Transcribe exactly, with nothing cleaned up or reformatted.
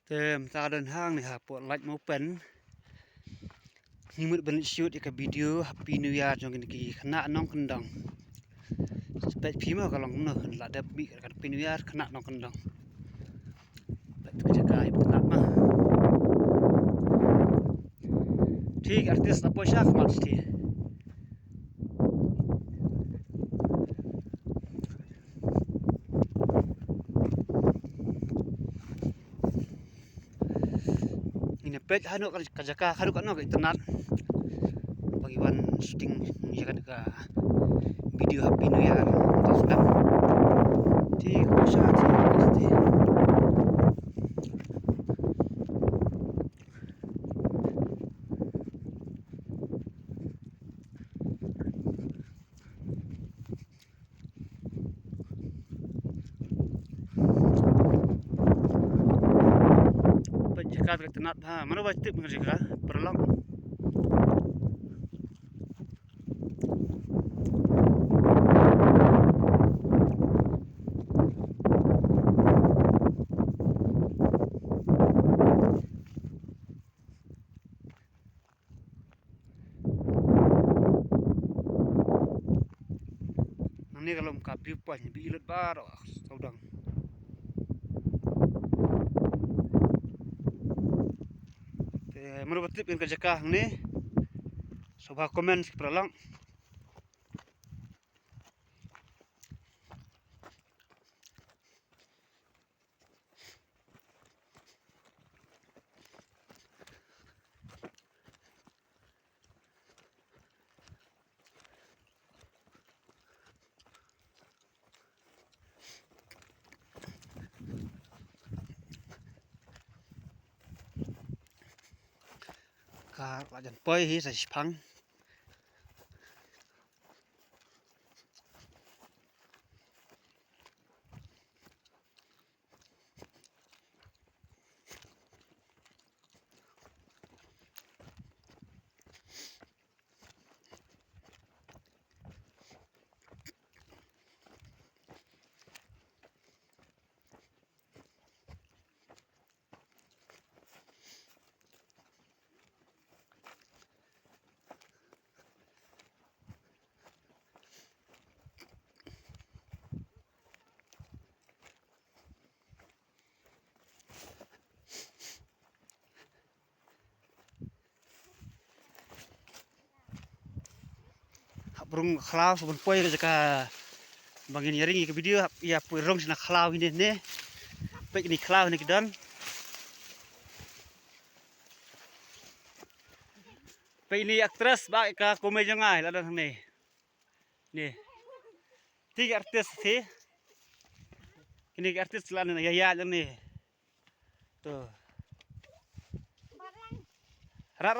Te mynta don hangne hapoh Laitumkhrah. Ngi mut ban shoot ïa ka video Happy New Year jong kine ki khynnah nongkyndong. Peit phi mo ka long kumno, la dep mih ka Happy New Year khynnah nongkyndong. Peit ka jaka itynnad ma. Thik artist la poi sha khmat thik. Ngin ïa peit haduh ka, ka jaka, haduh katno ka itynnad. Ba ngi wan shooting ïa kane ka video Happy New Year. Mynta sdang. Thik, poi sha thik, thik. Peit jaka ka itynnad ha. Mano ba tip ngan jaka paralok. Nangne ka long ka view point, ba i lut baroh sawdong. Te mano ba tip ïa ka jaka hangne, sngewbha comment shi paralok. Ka la jan poi hi sa shipang. Hap rung khlaw sa ban poi ka jaka ba ngin ïa ring ïa ka video, hap ïa poi rung shna khlaw hine ne. Peit kine khlaw hine ki don. Peit kine actress ba ka komai jong nga la don hangne. Ne. Ti artist ti. Kine ki artist la ne ïa ïa ne. To. Rat